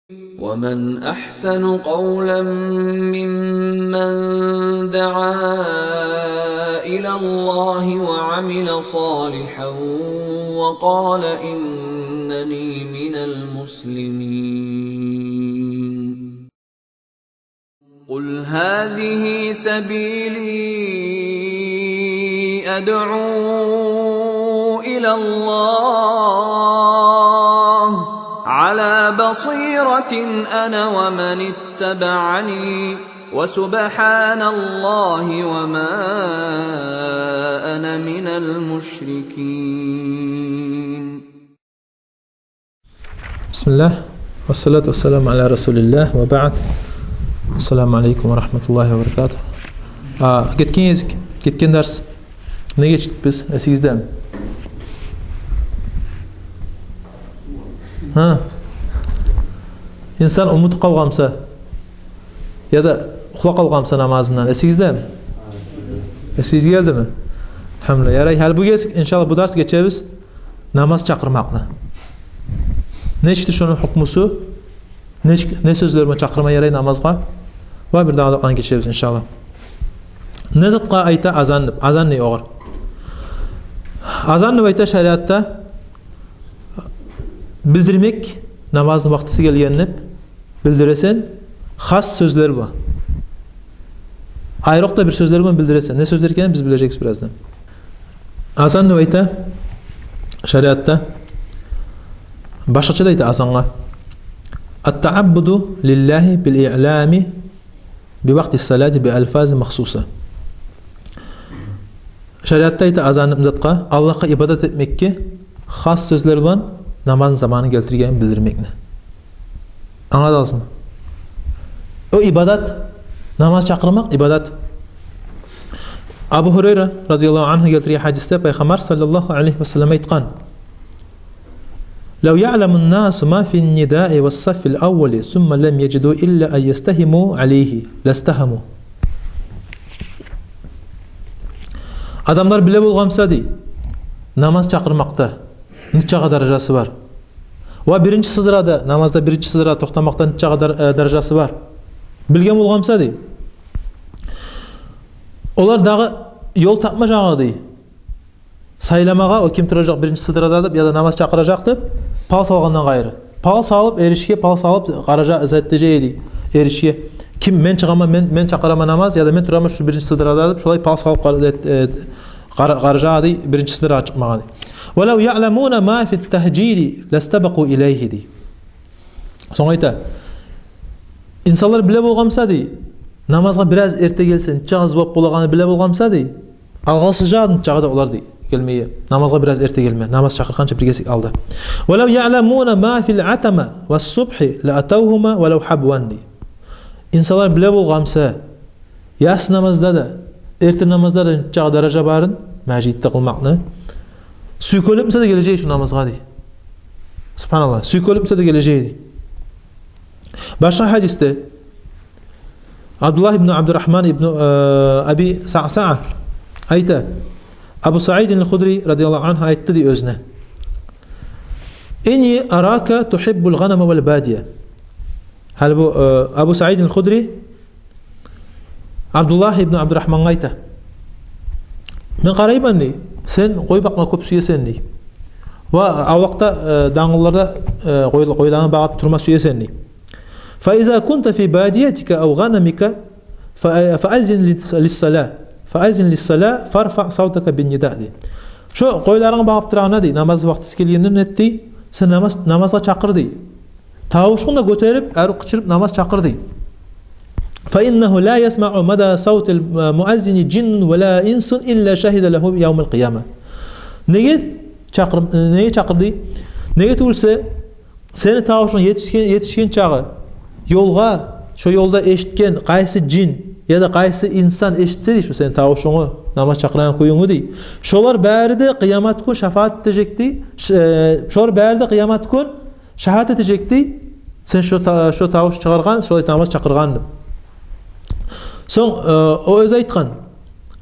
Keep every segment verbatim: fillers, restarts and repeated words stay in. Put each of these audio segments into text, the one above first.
ومن أحسن قولا ممن دعا إلى الله وعمل صالحا وقال إنني من المسلمين. قل هذه سبيلي أدعو إلى الله على بصيرة أنا ومن اتبعني وسبحان الله وما أنا من المشركين. بسم الله والصلاة والسلام على رسول الله وبعد. السلام عليكم ورحمة الله وبركاته. А, гетген гезик, гетген дарс. Не гечдик биз? Эсигиздеми? Гьа? Инсан унутуп къалгъан буса, яда юхлап къалгъан буса намазындан, эсигиздеми? Эсигизге гелдими? Алгьамдулиллагь. Ярай, гьали бу гезик, иншаллагь, бу дарс гечебиз намаз чакъырмакъны. Нечикдир шону гьукмусу? Нечик, не сёзлер булан чакъырма ярай намазгъа? Ва бир дагъы да ондан гечебиз, иншаллагь. Не затгъа айта азан деп, азан не огъар? Азан деп айта шариатда билдирмек намазны вакътиси гелгенин деп билдиресен, хас сёзлер булан. Айрокъда бир сёзлер булан билдиресен. Не сёзлер экенин биз билежекбиз бираздан. Азан деп айта шариатда. Башгъача да айта азангъа: التعبد لله بالإعلام بوقت الصلاة بألفاظ مخصوصة. Шариатда айта азан деп затгъа Аллагьгъа ибадат этмекге хас сёзлер булан намазны заманын гелтиргенин билдирмекни. Англадыгъызмы? О ибадат, намаз чакъырмакъ ибадат. Абу Гьурайра радияллагьу ангьу гелтирген гьадисде Пайхаммар саллаллагьу алайгьи ва саллам айтгъан: لو يعلم الناس ما في النداء والصف الأول ثم لم يجدوا إلا أن يستهموا عليه لاستهموا. Адамлар биле болгъан буса, дей, намаз чакъырмакъда нечакъы даражасы бар, ва биринчи сыдырада, намазда биринчи сыдырада токътамакъда нечакъы дар-, э, даражасы бар билген болгъан буса, дей, олар дагъы ёл тапмажакъ эди, дей, сайламагъа, о ким туражакъ биринчи сыдырада деп, яда намаз чакъыражакъ деп, пал салгъандан къайры. Пал салып, эришге пал салып, къаража-, зат этежек эди, эришге. Ким, мен чыгъаман, мен, мен чакъыраман намаз, яда мен тураман шу биринчи сыдырада деп, шолай пал салып къар-, зат, э, къар-, къаражакъ эди биринчи сыдырагъа чыкъмагъа, дей. ولو يعلمون ما في التهجير لاستبقوا إليه, дей. Сонг айта: инсанлар биле болгъан буса, дей, намазгъа бираз эрте гелсе нечакъы зувап болагъанын биле болгъан буса, дей, алгъасажакъ эди нечакъы да олар, дей, гелмеге, намазгъа бираз эрте гелме, намаз чакъыргъанча бир гезик алда. ولو يعلمون ما في العتمة والصبح لأتوهما ولو حبوا, дей. Инсанлар биле болгъан буса, яссы намазда да, эртен намазда да нечакъы даража барын, межитде къылмакъны, сюйкелип буса да гележек эди шу намазгъа, дей. Субгьаналлагь, сюйкелип буса да гележек эди, дей. Башгъа гьадисде Абдуллагь ибну Абдурагьман ибну, э, Аби Саъсаа айта: Абу Саидин аль-Худри радияллагьу ангьу айтды, дей, оьзюне: إني أراك تحب الغنم والبادية. Гьали бу, э, Абу Саидин аль-Худри Абдуллагь ибну Абдурагьмангъа айта: мен къарайман, дей, сен къой бакъма кёп сюесен, дей. Ва авлакъда, э, дангылларда, э, къой-, къойланы багъып турма сюесен, дей. فإذا كنت في باديتك أو غنمك فأ-، فأذن للص-، للصلاة، فأذن للصلاة فارفع صوتك بالنداء, дей. Шо къойларынгны багъып турагъанда, дей, намаз вакътиси гелгенде не эт, дей, сен намаз, намазгъа чакъыр, дей. Тавушунгну да гётерип, арив къычырып намаз чакъыр, дей. فإنه لا يسمع مدى صوت المؤذن جن ولا إنس إلا شهد له يوم القيامة. Неге чакъыр, неге чакъыр, дей? Неге тюгюл буса, сени тавушунг етишген, етишген чакъы ёлгъа, шо ёлда эшитген къайсы жин яда къайсы инсан эшитсе, дей, шо сени тавушунгну, намаз чакъырагъан кююнгню, дей, шолар бары да къыямат гюн шафаат этежек, дей, ш-, э, шолар бары да къыямат гюн шагьат этежек, дей, сен шо та-, шо тавуш чыгъаргъан, шолай намаз чакъыргъанны. Сонг, э, о оьзю айтгъан,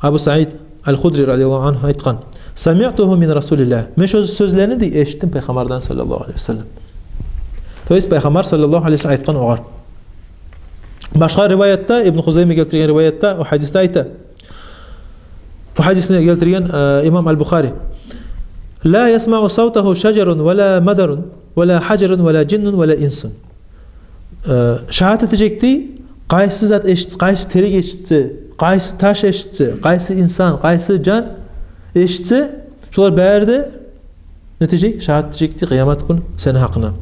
Абу Саид аль-Худри радияллагьу ангьу айтгъан: سمعته من رسول الله. Мен шо сёзлени, дей, эшитдим Пайхаммардан саллаллагьу алайгьи ва саллам. То есть Пайхаммар саллаллагьу алайгьи ва саллам айтгъан огъар. Башгъа риваятда, Ибн Хузайма гелтирген риваятда, о гьадисде айта. Бу гьадисни гелтирген, э, имам Аль-Бухари. «Ла ясмаъу савтагьу шажарун ва ла мадарун ва ла гьажарун ва ла жиннун ва ла инсун». Э, шагьат этежек дей, къайсы зат эшит-, къайсы терек эшитсе, къайсы таш эшитсе, къайсы инсан, къайсы жан эшитсе, шолар бары да нетежек, шагьат этежек дей къыямат гюн сени гьакъынга.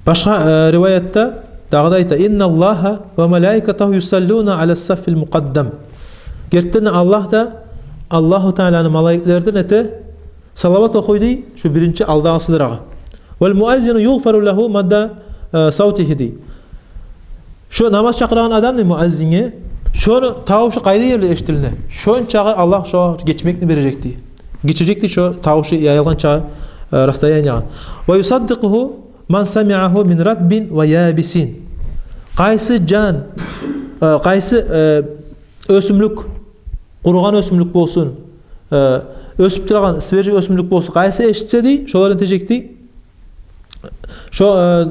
Башгъа, э, риваятда дагъы да айта: «Инналлагьа ва малаикатагьу юсаллуна алас-саффил мукъаддам». Гертиден Аллагь да, Аллагьу Тааланы малайиклери де нете, салават охуй дей шо биринчи алдагъы сыдырагъа. «Вал муаззину югъфару лагьу мадда, э, савтигьи», дей. Шо намаз чакъырагъан адам дей, муаззинге, шону тавушу къайда ерли эшитилине, шончагъы Аллагь шогъар гечмекни бережек дей. Гечежек дей шо тавушу яйылгъанча, э, расстояниягъа. «Ва юсаддикъугьу ман самиагьу мин ратбин ва ябисин». Къайсы жан, э, къайсы, э, оьсюмлюк, къуругъан оьсюмлюк болсун, э, оьсюп турагъан свежий оьсюмлюк болсун, къайсы эшитсе дей, шолар нетежек дей. Шо, э,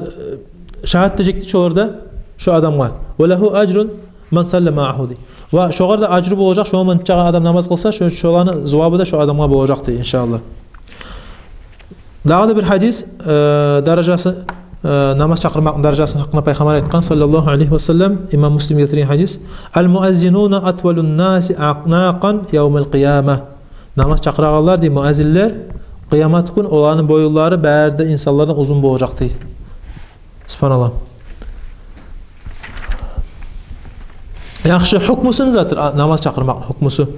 шагьат этежек дей шолар да шо адамгъа. «Ва лагьу ажрун ман салла маагьу», дей. Ва шогъар да ажру болажакъ, шо ман чакъы адам намаз къылса, шо, шоланы зувабы да шо адамгъа болажакъ дей, иншааллагь. Дагъы да бир гьадис, э, даражасы, э, намаз чакъырмакъны даражасыны гьакъында Пайхаммар айтгъан, саллаллагьу алайгьи ва саллам, имам Муслим гелтирген гьадис: «Ал-муаззинуна атвалун-наси аънакъан явмал-къияма». Намаз чакъырагъанлар дей, муаззинлер, къыямат гюн оланы боюнлары бары да инсанлардан узун болажакъ дей. Субгьаналлагь. Яхшы, гьукмусу не затдыр, а, намаз чакъырмакъны гьукмусу?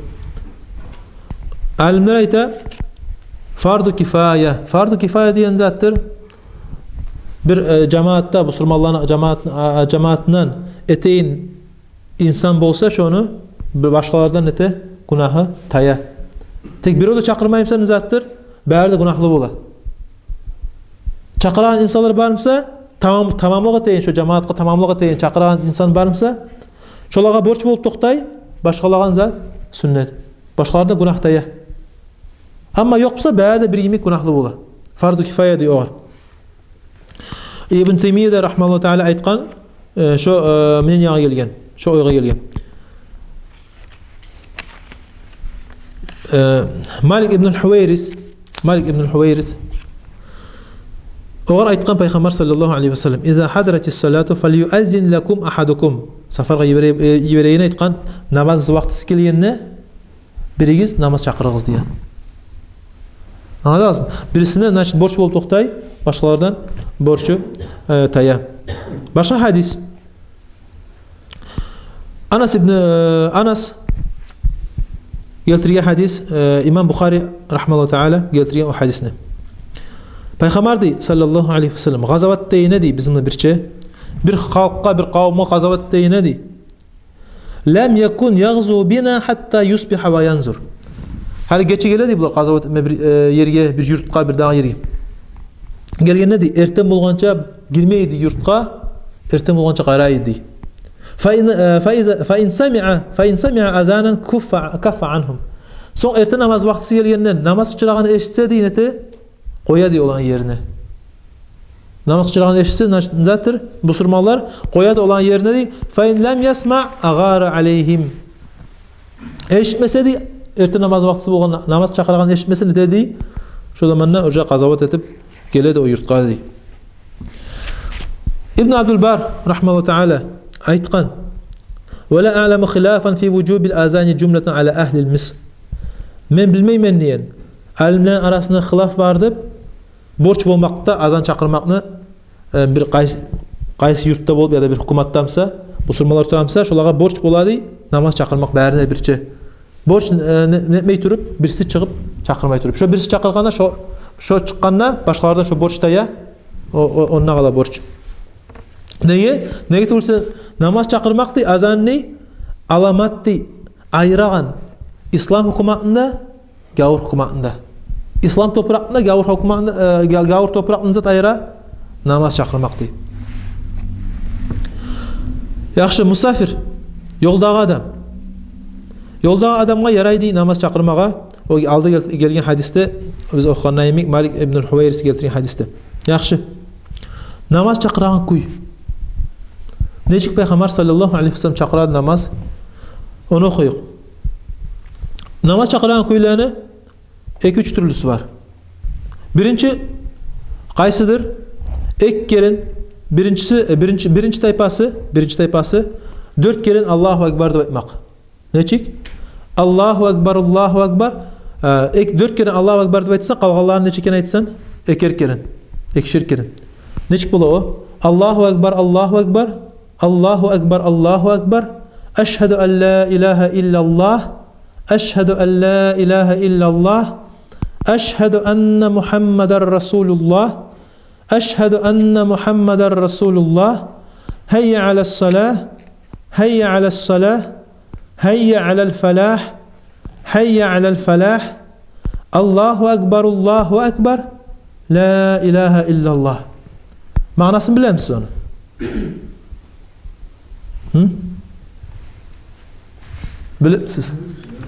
Алимлер айта, фарду кифая. Фарду кифая деген затдыр. Бир, э, жамаатда, бусурманланы жамаат-, а, а, жамаатындан этеген инсан болса, шону бир башгъалардан нете, гюнагьы тая. Тек бирев де чакъырмай буса, не затдыр, бары да гюнагьлы бола. Чакъырагъан инсанлар бар буса, тамам-, тамамлыкъ этеген, шо жамаатгъа тамамлыкъ этеген, чакъырагъан инсан бар буса, шолагъа борч болуп токътай, башгъалагъа зат сюннет. Башгъалардан гюнагь тая. Амма ёкъ буса, бары да бир йимик гюнагьлы бола. Фарду кифая дей огъар. Ибн Таймия де, рагьмагьуллагьу таала, айтгъан, э, шо, э, мнениягъа гелген, шо ойгъа гелген. Э, Малик ибн аль-Хувайрис, Малик ибн аль-Хувайрис, огъар айтгъан Пайхаммар, саллаллагьу алайгьи ва саллам: «Иза гьадаратис-салату фальюаззин лакум агьадукум». Сапаргъа йибере-, э, йиберегенде айтгъан: «Намаз вакътиси гелгенде, биригиз намаз чакъырыгъыз», – деген. Англадыгъызмы? Бирисине, значит, борч болуп токътай, башгъалардан борчу, э, тая. Башгъа гьадис. Анас ибн, э, Анас гелтирген гьадис, э, имам Бухари, рагьмагьуллагьу таала, гелтирген о гьадисни. Пайхаммар дей, саллаллагьу алайгьи ва саллам, гъазават этегенде дей, бизин булан бирче, бир халкъгъа, бир къавумгъа гъазават этегенде дей, «Лам якун ягъзу бина гьатта юсбигьа ва янзур». Гьали гече геле дей булар гъазават этме бир, э, ерге, бир юртгъа, бир дагъы ерге. Гелгенде дей, эртен болгъанча гирмей эди юртгъа, эртен болгъанча къарай эди дей. Фа ин, э, фа иза, фа ин самиа, фа ин самиа азанан куффа, каффа ангьум. Сонг эртен намаз вакътиси гелгенде, намаз къычырагъанны эшитсе дей, нете, къоя дей оланы ерине. Намаз къычырагъанны эшитсе, значит, не затдыр, бусурманлар, къоя дей оланы ерине дей. Фа ин лам ясмаъ агъара алайгьим. Эшитмесе дей, эртен намаз вакътиси болгъан, намаз чакъырагъанны эшитмесе, нете дей, шо заманда уже къазават этип геле дей о юртгъа дей. Ибн Абдул Бар, рагьмагьуллагьу таала, айтгъан: «Ва ла аъламу хилафан фи вужубил азани жумлатан ала агьлил Миср». Мен билмеймен, деген, алимлени арасында хилаф бар деп, борч болмакъда азан чакъырмакъны, э, бир къайсы, къайсы юртда болуп, яда бир гьукуматда буса, бусурманлар тура буса, шолагъа борч бола дей намаз чакъырмакъ барына бирче. Борч, э, не, не этмей туруп, бириси чыгъып чакъырмай туруп. Шо бириси чакъыргъанда, шо, шо чыкъгъанда, башгъалардан шо борч тая, о, о, онда къала борч. Неге? Неге тюгюл буса, намаз чакъырмакъ дей, азан дей, аламат дей, айырагъан ислам гьукуматында, гавур гьукуматында. Ислам топуракъында, гавур гьукуматында, э, га-, гавур топуракъны зат айыра, намаз чакъырмакъ дей. Яхшы, мусафир, ёлдагъы адам. Ёлдагъы адамгъа ярай дей намаз чакъырмагъа. О алда гел-, гелген гьадисде биз охугъан йимик, Малик ибн аль-Хувайрис гелтирген гьадисде. Яхшы. Намаз чакъырагъан кюй. Нечик Пайхаммар саллаллагьу алайгьи ва саллам чакъырады намаз? Ону охуюкъ. Намаз чакъырагъан кюйлени эки-уьч тюрлюсю бар. Биринчи къайсыдыр? Эки керен, биринчиси, э, биринчи, биринчи тайпасы, биринчи тайпасы дёрт керен «Аллагьу акбар» деп айтмакъ. Нечик? «Аллагьу акбар, Аллагьу акбар». Э, эк-, дёрт керен «Аллагьу акбар» деп айтсанг, къалгъанларын нече керен айтасан? Экер керен. Экишер керен. Нечик бола о? «Аллагьу акбар, Аллагьу акбар. Аллагьу акбар, Аллагьу акбар. Ашгьаду ан ла илагьа иллаллагь. Ашгьаду ан ла илагьа иллаллагь. Ашгьаду анна Мухаммадар расулуллагь. Ашгьаду анна Мухаммадар расулуллагь. Гьаййа алас салагь. Гьаййа алас салагь. Гьаййа алал фалагь. Гьаййа алал фалагь. Аллагьу акбар, Аллагьу акбар. Ла илагьа иллаллагь». Маънасын билемисиз ону? Гьы? Билемисиз?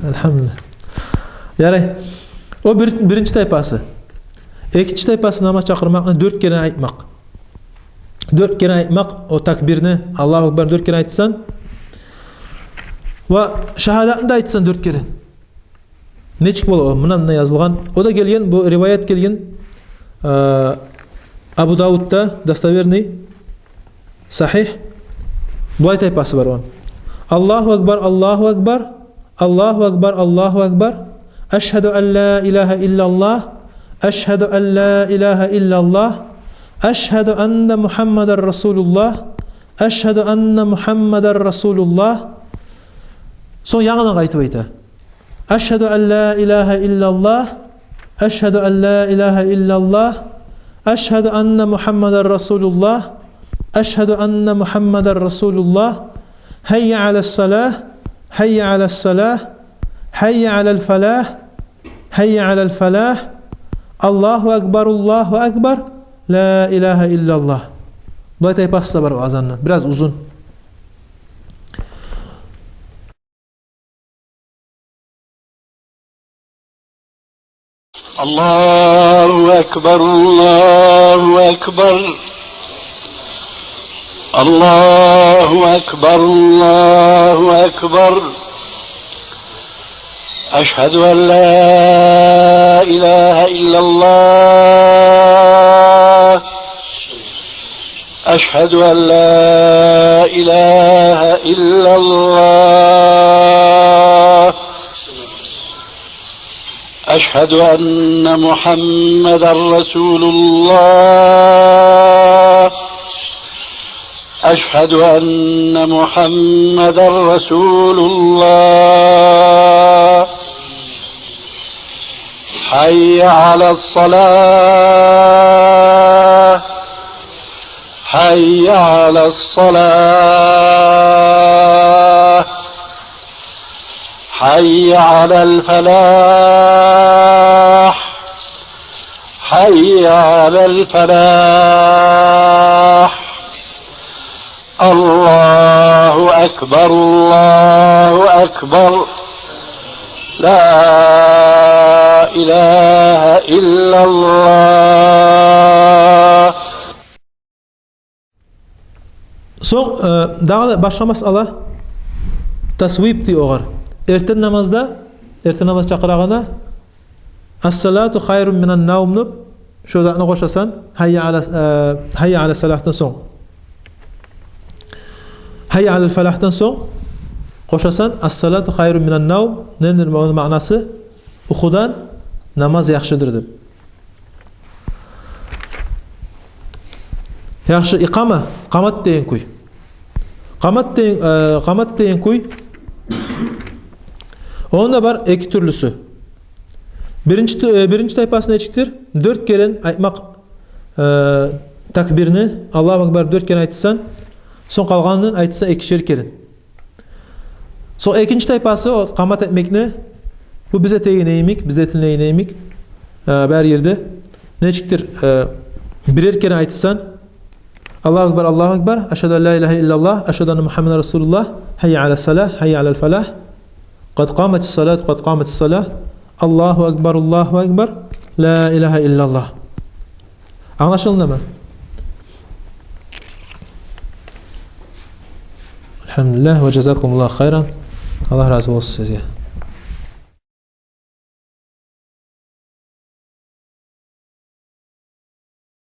Альгьамдулиллагь. Ярай. О бир, биринчи тайпасы. Экинчи тайпасы намаз чакъырмакъны дёрт керен айтмакъ. Дёрт керен айтмакъ о такбирни, «Аллагьу акбар» дёрт керен айтсан. Ва шагьадатны да айтсан дёрт керен. Нечик бола о? Муна, муна язылгъан. О да гелген, бу риваят гелген, э, Абу Давудда, достоверный, сагьигь. Булай тайпасы бар ону. «Аллагьу акбар, Аллагьу акбар. Аллагьу акбар, Аллагьу акбар. Ашгьаду ан ла илагьа иллаллагь. Ашгьаду ан ла илагьа иллаллагь. Ашгьаду анна Мухаммадар расулуллагь. Ашгьаду анна Мухаммадар расулуллагь». Сонг янгыдан къайтып айта. «Ашгьаду ан ла илагьа иллаллагь. Ашгьаду ан ла илагьа иллаллагь. Ашгьаду анна Мухаммадар расулуллагь. Ашгьаду анна Мухаммадар расулуллагь. Гьаййа алас салагь. Гьаййа алас салагь. Гьаййа алал фалагь. Гьаййа алал фалагь. Аллагьу акбар, Аллагьу акбар. Ла илагьа иллаллагь». Булай тайпасы да бар о азанны. Бираз узун. الله أكبر، الله أكبر. الله أكبر، الله أكبر. أشهد أن لا إله إلا الله. أشهد أن لا إله إلا الله. أشهد أن محمدا رسول الله. أشهد أن محمدا رسول الله. حي على الصلاة. حي على الصلاة. حي على الفلاح. حي على الفلاح. الله أكبر، الله أكبر. لا إله إلا الله. Сонг, э, дагъы да башгъа масъала, тасвиб дей огъар. Эртен намазда, эртен намаз чакъырагъанда, «Ас-салату хайрун минан-навм» деп, шо затны къошасан, «Гьаййа ала, э, гьаййа ала салагьдан» сонг. «Гьаййа алал фалагьдан» сонг къошасан, «Ас-салату хайрун минан-навм», нендир ону маънасы? Юхудан намаз яхшыдыр деп. Яхшы, икъама, къамат деген кюй. Къамат деген, э, къамат деген кюй. Онда бар эки тюрлюсю. Биринчи тю-, э, биринчи тайпасы нечикдир? Дёрт керен айтмакъ, э, такбирни, «Аллагьу акбар» дёрт керен айтсан, сонг къалгъанын айтса экишер керен. Сонг экинчи тайпасы, о къамат этмекни, бу биз этеген йимик, биз этилеген йимик, э, бар ерде. Нечикдир, э, бирер керен айтсан, «Аллагьу акбар, Аллагьу акбар, ашгьаду ан ла илагьа иллаллагь, ашгьаду анна Мухаммадан расулуллагь, гьаййа ала салагь, гьаййа алал фалагь, къад къаматис салат, къад къаматис салагь, Аллагьу акбар, Аллагьу акбар». Ла илагьа иллаллагь. Англашылдымы? Альгьамдулиллагь ва жазакумуллагьу хайран. Аллагь рази болсун сизге.